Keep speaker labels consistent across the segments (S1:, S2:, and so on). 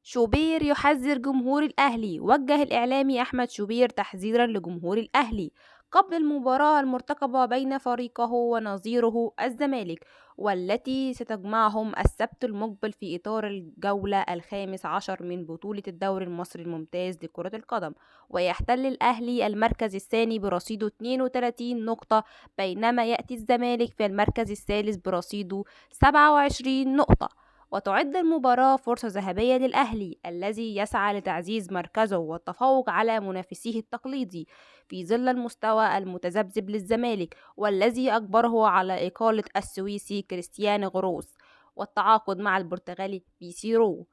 S1: شوبير يحذر جمهور الأهلي. وجه الإعلامي أحمد شوبير تحذيرا لجمهور الأهلي قبل المباراة المرتقبة بين فريقه ونظيره الزمالك، والتي ستجمعهم السبت المقبل في إطار الجولة الخامس عشر من بطولة الدوري المصري الممتاز لكرة القدم. ويحتل الأهلي المركز الثاني برصيده 32 نقطة، بينما يأتي الزمالك في المركز الثالث برصيده 27 نقطة. وتعد المباراة فرصة ذهبية للأهلي الذي يسعى لتعزيز مركزه والتفوق على منافسيه التقليدي، في ظل المستوى المتذبذب للزمالك والذي أجبره على إقالة السويسي كريستيان غروس والتعاقد مع البرتغالي بيسيرو.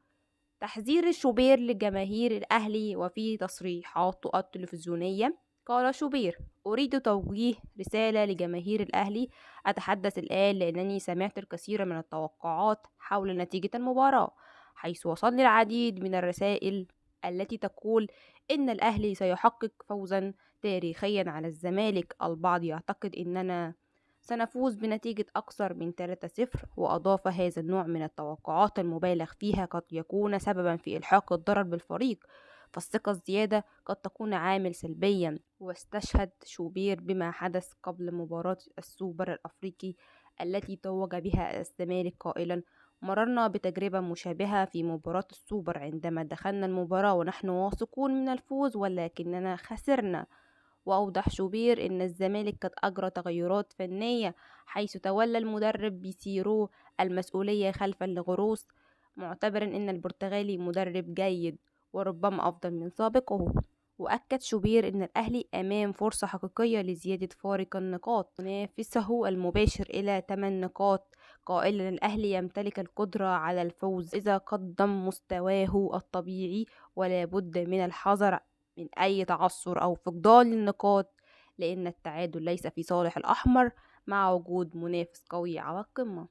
S1: تحذير شوبير لجماهير الأهلي. وفي تصريحاته التلفزيونية قال شوبير: أريد توجيه رسالة لجماهير الأهلي. أتحدث الآن لأنني سمعت الكثير من التوقعات حول نتيجة المباراة، حيث وصلني العديد من الرسائل التي تقول إن الأهلي سيحقق فوزا تاريخيا على الزمالك. البعض يعتقد أننا سنفوز بنتيجة أكثر من 3-0. وأضاف: هذا النوع من التوقعات المبالغ فيها قد يكون سببا في إلحاق الضرر بالفريق، فالثقة الزيادة قد تكون عامل سلبيا. واستشهد شوبير بما حدث قبل مباراة السوبر الأفريقي التي توج بها الزمالك قائلا: مررنا بتجربة مشابهة في مباراة السوبر عندما دخلنا المباراة ونحن واثقون من الفوز ولكننا خسرنا. وأوضح شوبير أن الزمالك قد أجرى تغيرات فنية، حيث تولى المدرب بيسيرو المسؤولية خلفا لغروس، معتبرا أن البرتغالي مدرب جيد وربما أفضل من سابقه. وأكد شوبير أن الأهلي أمام فرصة حقيقية لزيادة فارق النقاط منافسه المباشر إلى 8 نقاط، قائلا: الأهلي يمتلك القدرة على الفوز إذا قدم مستواه الطبيعي، ولا بد من الحذر من أي تعثر أو فقدان للنقاط، لأن التعادل ليس في صالح الأحمر مع وجود منافس قوي على القمة.